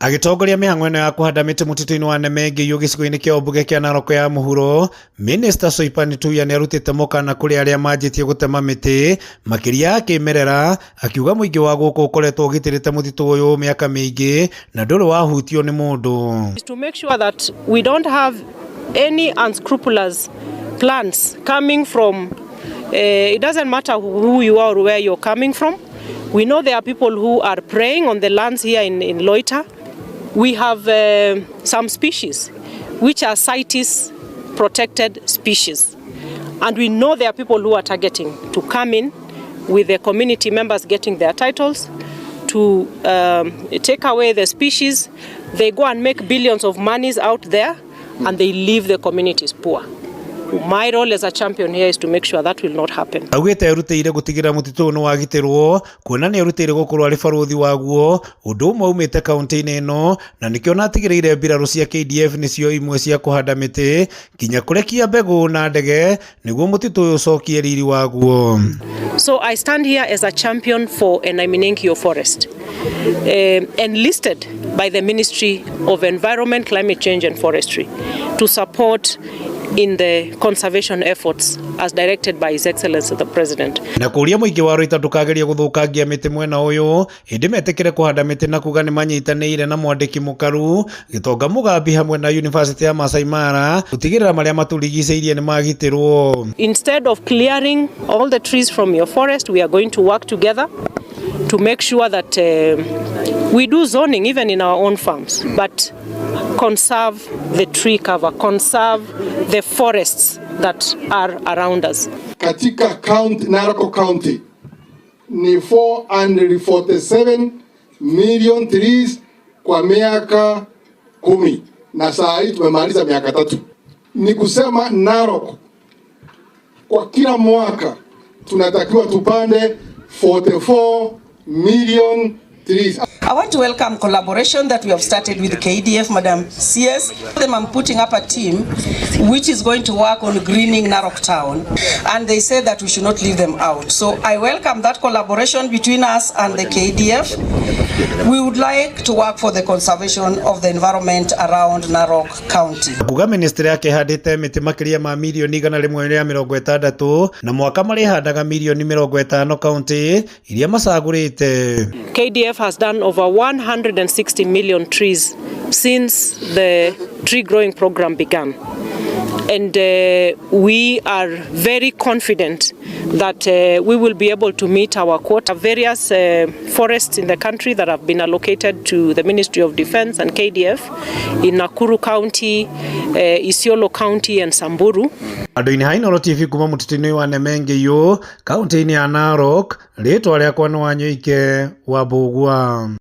Agĩtongoria mĩhang'o ĩno ya kũhanda mĩtĩ mũtitũ-inĩ wa Nemengĩiũ gĩcigo-inĩ kĩa ũmbunge kĩa Narok ya mũhuro, Minista Soipan Tuya nĩarutĩte mũkana kũrĩ arĩa manjĩtie gũtema mĩtĩ makĩria ya kĩmerera, akiuga mũingĩ wa gũkũ ũkoretwo ũgitĩrĩte mũtitũ ũyũ mĩaka mĩingĩ na ndũrĩ wahutio nĩ mũndũ. Is to make sure that we don't have any unscrupulous plans coming from, it doesn't matter who you are or where you're coming from. We know there are people who are preying on the lands here in Loita. We have some species which are CITES protected species. And we know there are people who are targeting to come in with the community members getting their titles to take away the species. They go and make billions of monies out there and they leave the communities poor. My role as a champion here is to make sure that will not happen. Augĩte erutĩire gũtigĩrĩra mũtitũ ũyũ nĩ wagitĩrwo kuona nĩ erutĩire gũkorwo arĩ barũthi waguo ũndũ ũmwe umĩte kaunti-inĩ ĩno na nĩkĩo natigĩrĩire mbirarũ cia KDF nĩcio imwe cia kũhanda mĩtĩ nginya kũrekia mbegũ na ndege nĩguo mũtitũ ũyũ ũcokie riri waguo. So I stand here as a champion for Enaiminenkio Forest, enlisted by the Ministry of Environment, Climate Change and Forestry to support in the conservation efforts as directed by His Excellency the President. Na kũria mũingĩ wa Rũita ndũkagerie gũthũkangia mĩtĩ mwena ũyũ ĩndĩ metĩkĩre kũhanda mĩtĩ na kuga nĩ manyitanĩire na mwandĩki mũkaru Gĩtonga Mũgambi hamwe na University ya Masai Mara gũtigĩrĩra marĩa matũrigicĩirie nĩ magitĩrwo. Instead of clearing all the trees from your forest, we are going to work together to make sure that we do zoning even in our own farms, but conserve the tree cover, conserve the forests that are around us. Katika county, Narok County ni 447 million trees kwa miaka 10 na saa hii tumemaliza miaka 3. Ni kusema Narok kwa kila mwaka tunatakiwa tupande 44 million trees. I want to welcome collaboration that we have started with KDF, Madam CS. Them I'm putting up a team which is going to work on greening Narok town, and they say that we should not leave them out. So I welcome that collaboration between us and the KDF. We would like to work for the conservation of the environment around Narok County. Kuga ministry yake ĩhandĩte mĩtĩ makĩria ma mirioni 160 na mwaka marĩhandaga mirioni 50 kaunti iria macagũrĩte. KDF has done over 160 million trees since the tree growing program began. And we are very confident that we will be able to meet our quota. Various forests in the country that have been allocated to the Ministry of Defense and KDF in Nakuru County, Isiolo County and Samburu. Andũ-inĩ ha Inooro TV kuma mũtitũ-inĩ wa Nemengĩiũ kaunti-inĩ ya Narok, rĩtwa rĩakwa nĩ Wanyoike wa Mbũgua.